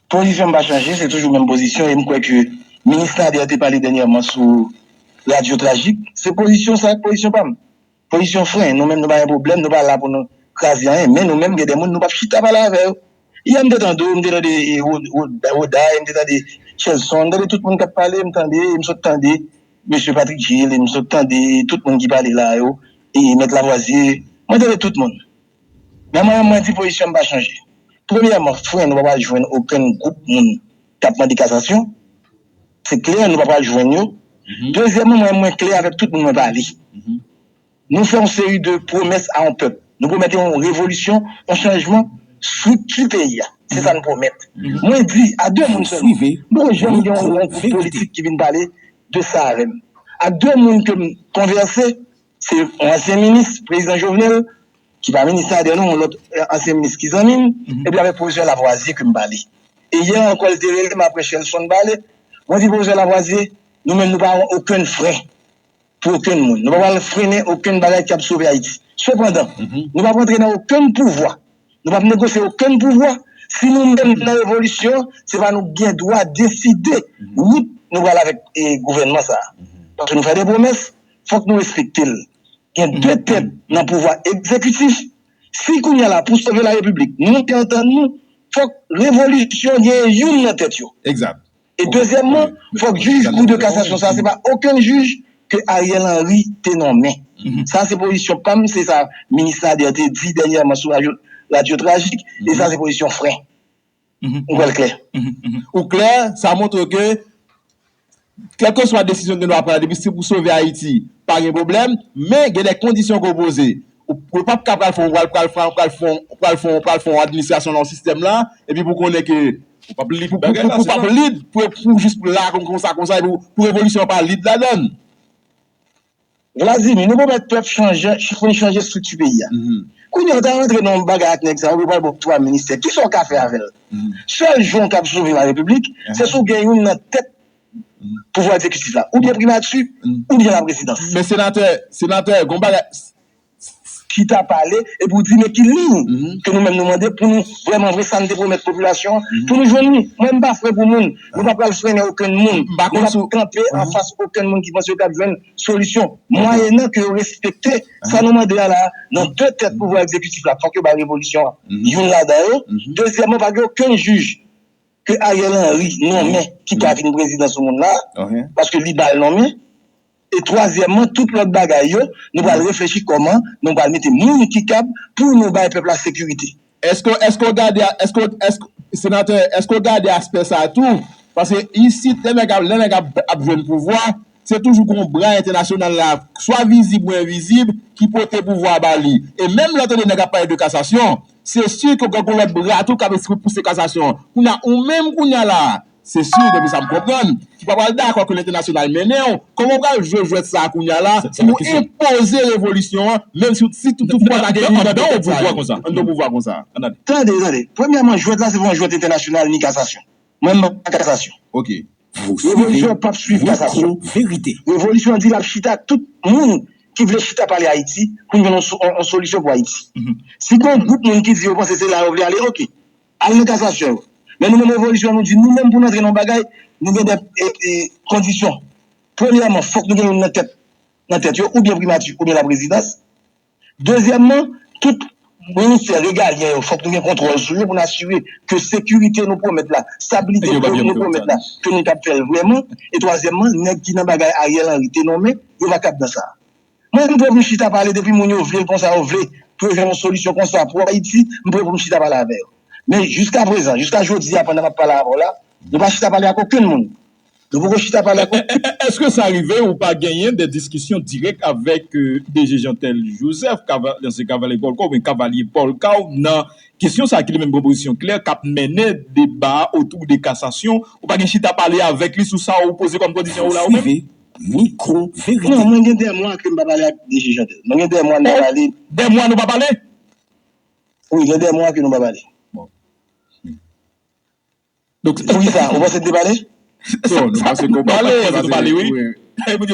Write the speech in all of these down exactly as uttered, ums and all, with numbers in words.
Pozisyon m pa chanje, se toujou menm pozisyon, e m kwè ke Minis Nader te pale dènyèman sou Radyo Trajik. Se pozisyon sa, pozisyon pa m. Pozisyon fren, nou menm nou pa gen pwoblèm, nou pa la pou nou kraze anyen, men nou menm gen de moun nou p ap chita pale avè yo. Yè m te tande w, m te tande e, Wo- Wo- Woday, m te tande Chelson, m tande tout moun k ap pale, m tande, m sot tande mesye Patrick Gilles, m sot tande tout moun ki pale la yo, e Mèt Lavoisier, mwen tande tout moun. Men mwen, mwen di pozisyon m pa chanje. Premyèman, fren, nou pa pral jwenn okenn gwoup moun k ap mande kasasyon. Se klè, nou pa pral jwenn yo. Dezyèmman, mwen, mwen klè avèk tout moun mwen pale. Nou fè yon seri de pwomès a yon pèp. Nou pwomèt yon revolisyon, yon chanjman estrikti peyi a. Se sa nou pwomèt. Mwen di a de moun sèlman. M poko janm gen yon gwoup politik ki vin pale de sa avè m. A de moun ke m konvèse, se yon ansyen minis, prezidan Jovenel, ki pa minis Nader non, yon lòt ansyen minis ki zanmi m, epi avèk pwofesè Lavoisier ke m pale. E yè ankò, li te rele m apre Chelson pale. Mwen di pwofesè Lavoisier, nou menm nou pa gen okenn fren pou okenn moun. Nou pa pral frennen okenn bagay k ap sove Ayiti. Sepandan, nou p ap rantre nan okenn pouvwa. Nou p ap negosye okenn pouvwa. Si nou menm nan revolisyon, se pa nou ki gen dwa deside wout nou pral avèk e, gouvènman sa a. Paske nou fè de pwomès, fòk nou respekte l. Gen de tèt nan pouvwa egzekitif. Si kounye a la, pou sove la repiblik, nou te antann nou, fòk revolisyon gen youn nan tèt yo. Egzat. E dezyèmman, fòk jij kou de kasasyon sa, se pa okenn jij ke Ariel Henry te nonmen. Sa se pozisyon pa m, se sa minis Nader te di dènyèman sou radyo, radyo Trajik, e sa se pozisyon fren. Ou wè l klè. Ou klè, sa montre ke kèlkeswa desizyon ke nou ap pran depi se pou sove Ayiti, pa gen pwoblèm, men gen de kondisyon ke w poze. Ou, ou p ap ka pral fè, pral, pral, pral, pral fè, pral fè, pral fè yon administrasyon nan yon sistèm la, epi pou konnen ke ou p ap li, pou, pou, pou, pou p ap lid, pou, pou jis pou la kon, konsa, konsa, epi pou, pou revolisyon pa lid ladan l. Vladimir, nou pwomèt pèp chanje, pou n chanje estrikti peyi a. Kounye a, w ta rantre nan yon bagay ak nèg sa yo, yo pral ba w twa ministè. Kisa w ka fè avè l? Sèl jan w kab sove la repiblik, se si w gen youn nan tèt pouvwa egzekitif la. Oubyen primati, oubyen laprezidans. Men senatè, senatè, gon bagay. Chita pale, epi w di, men ki liy ke nou menm nou mande pou nou vrèman vre sa n te pwomèt popilasyon an, pou nou jwenn li. Mwen, m pa fren pou moun. Nou pa pral frennen okenn moun. Nou p ap kanpe anfas okenn moun ki panse yo kab jwenn solisyon. Mwayennan ke yo respekte sa nou mande a la, nan de tèt pouvwa egzekitif la, fòk yo bay revolisyon an youn ladan yo. Dezyèmman, pa gen okenn jij ke Ariel Henry nonmen ki ka vin prezidan sou moun la, paske li ba l nonmen. E twazyèmman, tout lòt bagay yo, nou pral reflechi kòman nou pral mete moun ki kab pou nou bay pèp la sekirite. Èske, èske w gade, èske, èske, senatè, èske w gade aspè sa a tou? Paske isit, lè nèg ap, lè nèg ap, ap jwenn pouvwa, se toujou gon bra entènasyonal la, swa vizib ou envizib, ki pote pouvwa a ba li. E menm lè w tande nèg ap pale de kasasyon, se si ke gen gon lòt bra tou k ap pouse kasasyon an. Kounye a, ou menm kounye a la, se si, depi sa m konprann, ki pa pral dakò ke lentènasyonal mennen w, kòman w pral jwe jwèt sa a kounye a la pou w enpoze revolisyon an, menm si, si tout, tout fwa ta gen youn anndan yon pouvwa konsa, anndan yon pouvwa konsa? Tande, tande. Premyèman, jwèt la, se pa yon jwèt entènasyonal ni kasasyon. Mwen, m pa kasasyon. Ok. Revolisyon an p ap swiv kasasyon. Revolisyon an di l ap chita ak tout moun ki vle chita pale Ayiti pou n jwenn yon so-, yon, yon solisyon pou Ayiti. Si gen yon gwoup moun ki di yo panse se la yo vle ale, ok. Al nan kasasyon yo. Men nou menm revolisyon, nou di nou menm pou n antre nan yon bagay, nou gen de, e, e, kondisyon. Premyèman, fòk nou gen youn nan tèt, nan tèt yo, oubyen primati, oubyen laprezidans. Dezyèmman, tout ministè regalyen yo, fòk nou gen kontwòl sou yo pou n asire ke sekirite nou pwomèt la, stabilite nou pwomèt la, ke nou kab fè l vrèman. E twazyèmman, nèg ki nan bagay Ariel Henry te nonmen, yo pa kab nan sa. Mwen, m prè pou m chita pale, depi moun yo vle l konsa, yo vle pou yo jwenn yon solisyon konsa pou Ayiti, m prè pou m chita pale avè yo. Men jiska prezan, jiska jodi a, pandan m ap pale avè w la, nou pa chita pale ak okenn moun. Nou poko chita pale ak okenn. Èske sa rive ou pa genyen de diskisyon dirèk avèk, euh, D G Jeantel Joseph, Kava-, ansyen Kavalye Paul Kaw, oubyen Kavalye Paul Kaw, nan kesyon sa ki li menm pran pozisyon klè, k ap mennen deba a otou de kasasyon? Ou pa gen chita pale avèk li sou sa ou poze kòm kondisyon ou la ou menm? Mikwo Verite. Non, mwen gen dè mwa ke m pa pale ak D J Jeantel. Mwen gen dè mwa n pa pale. Dè mwa nou pa pale? Wi, gen dè mwa ke nou pa pale. Donk, poukisa? Ou panse n te pale? Non, nou panse ke w pale, nou pale, wi. Depi,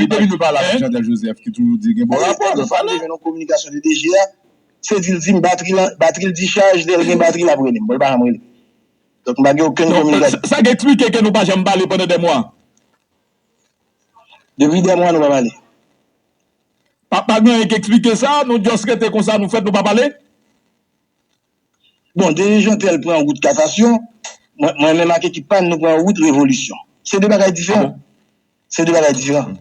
depi nou pale avèk Jeantel Joseph, ki toujou di gen bon rapò, nou pale. Mwen gen yon kominikasyon de D J a, se di l di m batri la, batri l dichaj, lè l gen batri l ap rele m. Bon, l pa janm rele m. Donk, m pa gen okenn kominikasyon. Sa, sa k eksplike ke nou pa janm pale pandan dè mwa? Depi dè mwa, nou pa pale. Pa, pa gen anyen k eksplike sa, nou just rete konsa, nou fèt, nou pa pale? Bon, D G Jeantel pran wout kasasyon, mwen, mwen menm ak ekip pa m, nou pran wout revolisyon. Se de bagay diferan. Se de bagay diferan.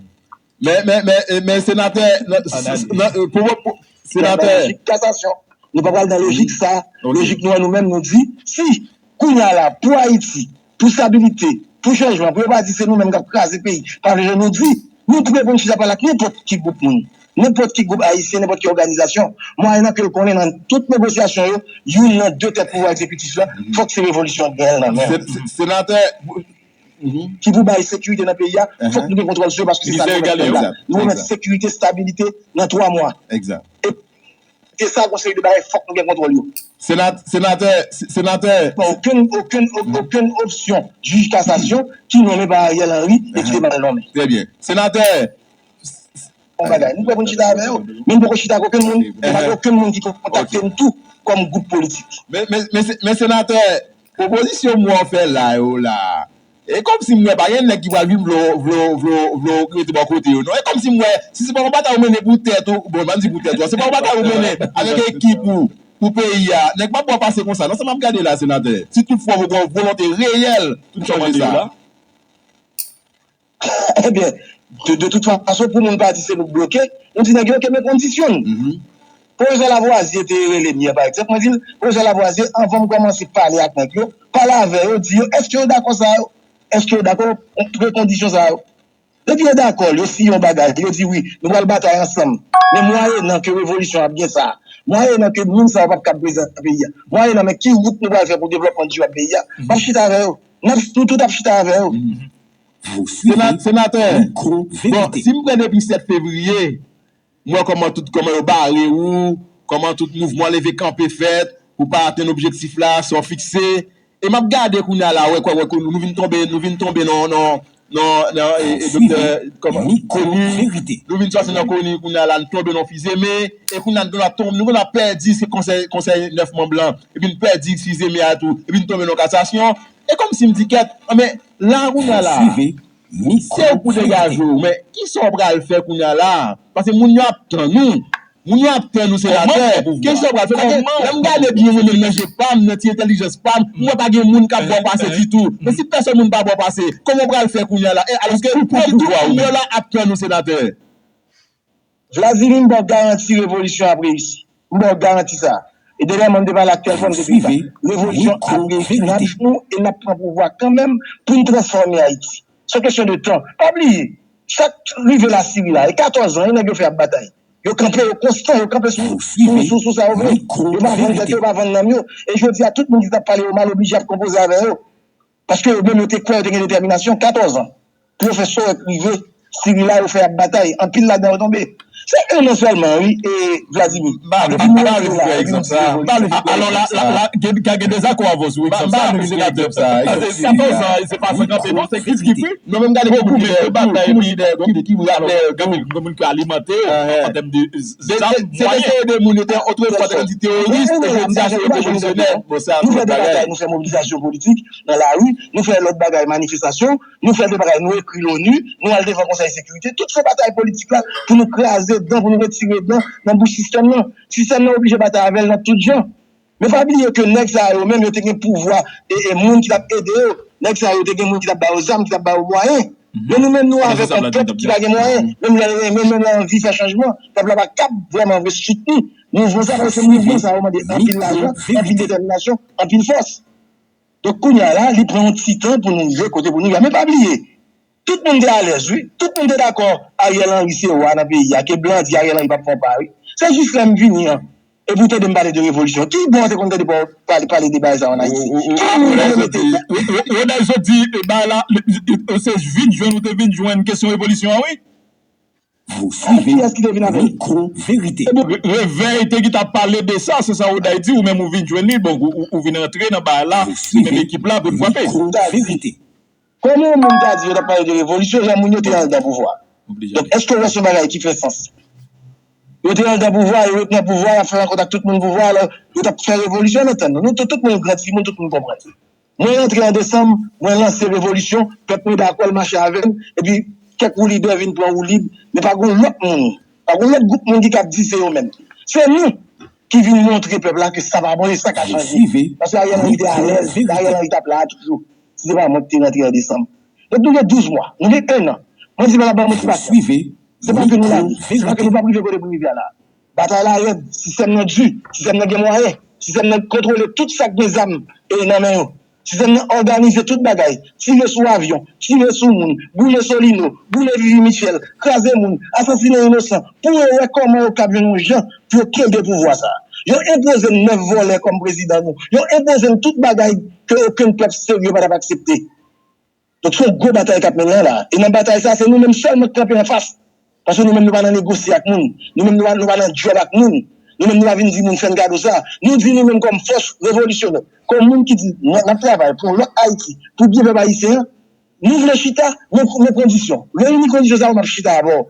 Men, men, men, men senatè, nan, nan, pou, pou, senatè. Lojik kasasyon. Nou pa pral nan lojik sa. Lojik nou an nou menm, nou di, si kounye a la, pou Ayiti, pou stabilite, pou chanjman, pou yo pa di se nou menm k ap kraze peyi, pa vle nou di, nou prè pou n chita pale ak nenpòt ki gwoup moun, nenpòt ki gwoup ayisyen, nenpòt ki òganizasyon, mwayennan ke l konnen nan tout negosyasyon yo, youn nan de tèt pouvwa egzekitif la, fòk se revolisyon k genyen l nan men l. Senatè, ki pou bay sekirite nan peyi a, fòk nou gen kontwòl sou yo paske se sa nou remèt pèp la. Nou remèt sekirite, stabilite nan twa mwa. E se yon seri de bagay fòk nou gen kontwòl yo. Senatè, senatè. Okenn, okenn, okenn opsyon jij kasasyon ki nonmen pa Ariel Henry e ki te mal nonmen. Trè byen. Senatè. Bon bagay. Nou prè pou n chita avè yo. Men nou poko chita ak okenn moun. Nou pa gen okenn moun ki kontakte n tou kòm gwoup politik. Men, men, men, men senatè, pwopozisyon mwen fè la yo la. E kòmsi m wè pa gen nèg ki pral vin vle w, vle w, vle w, vle w rete bò kote yo non. E kòmsi m wè, si se pa yon batay ou mennen pou tèt ou, bon, m pa di pou tèt ou, se pa yon batay ou mennen avèk ekip ou, pou peyi a, nèg p ap ba w pase konsa non, sa m ap gade la, senatè. Si toutfwa ou gen yon volonte reyèl pou n chanje sa. Ebyen, de, de tout fason, pou moun pa di se nou k bloke, nou di nèg yo, oke, men kondisyon n. Pwofesè Lavoisier te rele m yè, pa egzanp, mwen di l, pwofesè Lavoisier, anvan m kòmanse pale ak nèg yo, pale avè yo, di yo, èske yo dakò sa yo? Èske yo dakò pre kondisyon sa yo? Depi yo dakò, yo siyen yon bagay, yo di wi, nou pral batay ansanm. Men mwayennan ke revolisyon ap gen sa, mwayennan ke moun sa yo p ap kab prezan peyi a, mwayennan men ki wout nou pral fè pou devlòpman dirab peyi a, m ap chita avè yo. N ap, nou tout ap chita avè yo. Senatè, bon, si m pran depi sèt fevriye, m wè kòman tout, kòman yo bare ou, kòman tout mouvman leve kanpe fèt pou pa atenn objektif la, sa w fikse. E m ap gade kounye a la, wè, kwè, wè, nou vin tonbe, nou vin tonbe nan, nan, nan, nan, e, e, doktè, kòman, koni, nou vin sòti nan koni kounye a la, nou tonbe nan fizeme, e kounye a nou konn ap tonbe, nou konn ap pèdi se konsèy, konsèy nèf manm lan, epi n pèdi fizeme a tou, epi n tonbe nan kasasyon. E kòmsi m di kèt, men, la kounye a la, se ou pou degaje w, men kisa w pral fè kounye a la? Paske moun yo ap tann ou. Moun yo ap tann ou, senatè. Kisa w pral fè? Paske lè m gade byen mwen menm nan je pa m, nan ti entèlijans pa m, m wè pa gen moun k ap ba w pase ditou. Men si pèsòn moun pa ba w pase, kòman w pral fè kounye a la? E alòske pou ki tout moun yo la ap tann ou, senatè? Vladimir, m ba w garanti revolisyon ap reyisi. M ba w garanti sa. E dènyèman, m te pale ak tèl fwa, m te di sa. Revolisyon ap reyisi. N ap jwenn nou e n ap pran pouvwa kanmenm pou n transfòme Ayiti. Se yon kesyon de tan. Pa bliye, sa k rive Lasiri la, e katòz an, e nèg yo fè ap batay. Yo kanpe, yo konstan, yo kanpe sou, sou, sou, sou sa yo vle. Yo pa vann tèt yo, yo pa vann nanm yo. E jodi a, tout moun ki t ap pale yo mal oblije ap konpoze avè yo. Paske yo menm yo te kwè, yo te gen detèminasyon, katòz an, pou yo fè sa yo rive. Siri la, yo fè ap batay. Anpil ladan yo tonbe. Se yon an sèlman, wi, e Vladimir. M pa vle fè egzanp sa. M pa vle fè egzanp sa. Alò, la, la, la, gen, ka gen dezakò avans, wi, egzanp sa, men senatè. Katòz an, se pa san kanpe, non, se kriz ki pi. Non, men m gade ki moun ki dèyè, ki moun ki dèyè, ki moun ki rapè, gen moun ki alimante yo, an tèm de zam, mwayen. Se te seri de moun, yo te, otrefwa, te konn di teworis, e jodi a, se revolisyonè. Bon, se yon lòt bagay. Nou fè mobilizasyon politik nan lari, nou fè lòt bagay, manifestasyon, nou fè de bagay, nou ekri l'ONU, nou al devan Konsèy Sekirite, tout se batay politik la pou nou kraze dan, pou nou retire dan nan bouch sistèm nan. Sistèm nan oblije batay avè l nan tout jan. Men pa bliye ke nèg sa yo menm, yo te gen pouvwa, e, e moun ki t ap ede yo. Nèg sa yo te gen moun ki t ap ba yo zam, ki t ap ba yo mwayen. Men nou menm, nou avèk yon pèp ki pa gen mwayen. Menm lè l renmen, menm lè l anvi fè chanjman, pèp la pa kab vrèman vle soutni mouvman sa, paske mouvman sa yo mande anpil lajan, anpil detèminasyon, anpil fòs. Donk, kounye a la, li pran yon ti tan pou nou rive kote pou nou ye a. Men pa bliye, tout moun te alèz, wi. Tout moun te dakò Ariel Henry se wa nan peyi a, ke blan di Ariel Henry p ap fè yon pa, wi. Se jis lè m vini an, epi w tande m pale de revolisyon. Ki bò w te konn tande pa w pale, pale de bagay sa yo ann Ayiti? Ki moun te mete? Ronald sot di, e, bagay la, se vin jwenn ou te vin jwenn kesyon revolisyon an, wi. Kiyès ki te vin avè l? Re-, Revèy te gentan ap pale de sa, se sa Oday di, ou menm ou vin jwenn li, bon, ou, ou, ou vin antre nan bagay la, se menm ekip la pou n frape. Kòman yon moun ta di yo t ap pale de revolisyon, jan moun yo te anndan pouvwa a? Donk, èske w wè se yon bagay ki fè sans? Yo te anndan pouvwa a, yo ret nan pouvwa a, y ap fè rankont ak tout moun pouvwa a, alò, yo t ap fè revolisyon, n ap tann. Nou tout, tout moun gran timoun, tout moun konprann. Mwen rantre an desanm, mwen lanse revolisyon, pèp mwen dakò l mache avè m, epi kèk woulibè vin pran woulib, men pa gen lòt moun, pa gen lòt gwoup moun ki kab di se yo menm. Se nou ki vin montre pèp la ke sa pa bon, e sa ka chanje. Paske Ariel Henry te alèz, Ariel Henry t ap la a toujou. Si se pa mwen ki te rantre an desanm. Donk nou gen douz mwa, nou gen enn an. Mwen di pèp la ban mwen ti pasyans. Se pa ke nou la, se pa ke nou p ap rive kote pou n rive a la. Batay la rèd, sistèm nan di, sistèm nan gen mwayen, sistèm nan kontwole tout sa k gen zam e nan men yo. Sistèm nan òganize tout bagay, tire sou avyon, tire sou moun, boule Solino, boule Vivi Mitchell, kraze moun, asasinen inosan, pou yo wè kòman yo kab jwenn yon jan pou yo kenbe pouvwa sa a. Yo enpoze n nèf vòlè kòm prezidan nou. Yo enpoze n tout bagay ke okenn pèp serye pa t ap aksepte. Donk, se yon gwo batay k ap mennen an la. E nan batay sa, se nou menm sèlman k kanpe anfas. Paske nou menm, nou pa nan negosye ak moun. Nou menm, nou pa, nou pa nan djòb ak moun. Nou menm, nou pa vin di moun fè n kado sa. Nou di nou menm kòm fòs revolisyonè, kòm moun ki di, n ap travay pou yon lòt Ayiti, pou byen pèp ayisyen an, nou vle chita, men, men kondisyon. Reyini kondisyon sa yo, m ap chita avè w.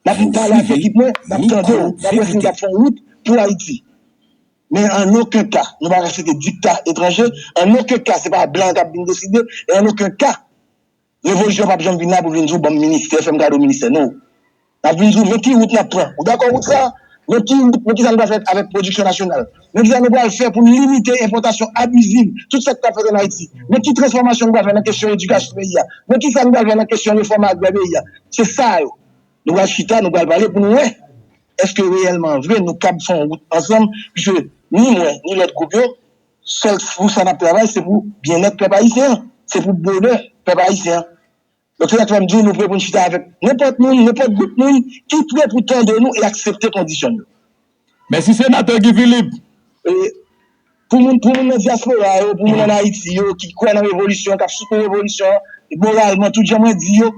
M ap pale ak ekip mwen, m ap tande w, m ap wè si n kab fè yon wout pou Ayiti. Men an okenn ka, nou pa ka aksepte dikta etranje. An okenn ka, se pa blan k ap vin deside. E an okenn ka, revolisyon p ap janm vin la pou vin di w ban m ministè, fè m kado ministè. Non. N ap vin di w, men ki wout n ap pran. Ou dakò wout sa a? Men ki, men kisa nou pral fè avèk pwodiksyon nasyonal? Men kisa nou pral fè pou n limite enpòtasyon abiziv, tout sa k ap fèt ann Ayiti? Men ki transfòmasyon nou pral fè nan kesyon edikasyon peyi a? Men kisa nou pral fè nan kesyon refòm agrè peyi a? Se sa yo. Nou pral chita, nou pral pale pou nou wè èske reyèlman vre nou kab fè yon wout ansanm, piske ni mwen, ni lòt gwoup yo, sèl pou sa n ap travay, se pou byennèt pèp ayisyen an, se pou bonè pèp ayisyen an. Donk, se sa k fè m di w, nou pre pou n chita avèk nenpòt moun, nenpòt gwoup moun ki pre pou tande nou e aksepte kondisyon nou. Mèsi, Senatè Guy Philippe. E pou moun, pou moun nan dyaspora yo, pou moun ann Ayiti yo, ki kwè nan revolisyon, k ap soutni revolisyon an, moralman, tout jan mwen di yo,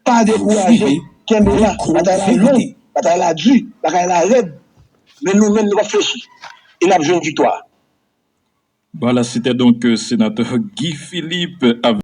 pa dekouraje, kenbe la. Batay la long, batay la di, batay la rèd. Men nou menm, nou p ap flechi. E n ap jwenn viktwa. Voilà, c'était donc euh, sénateur Guy Philippe avec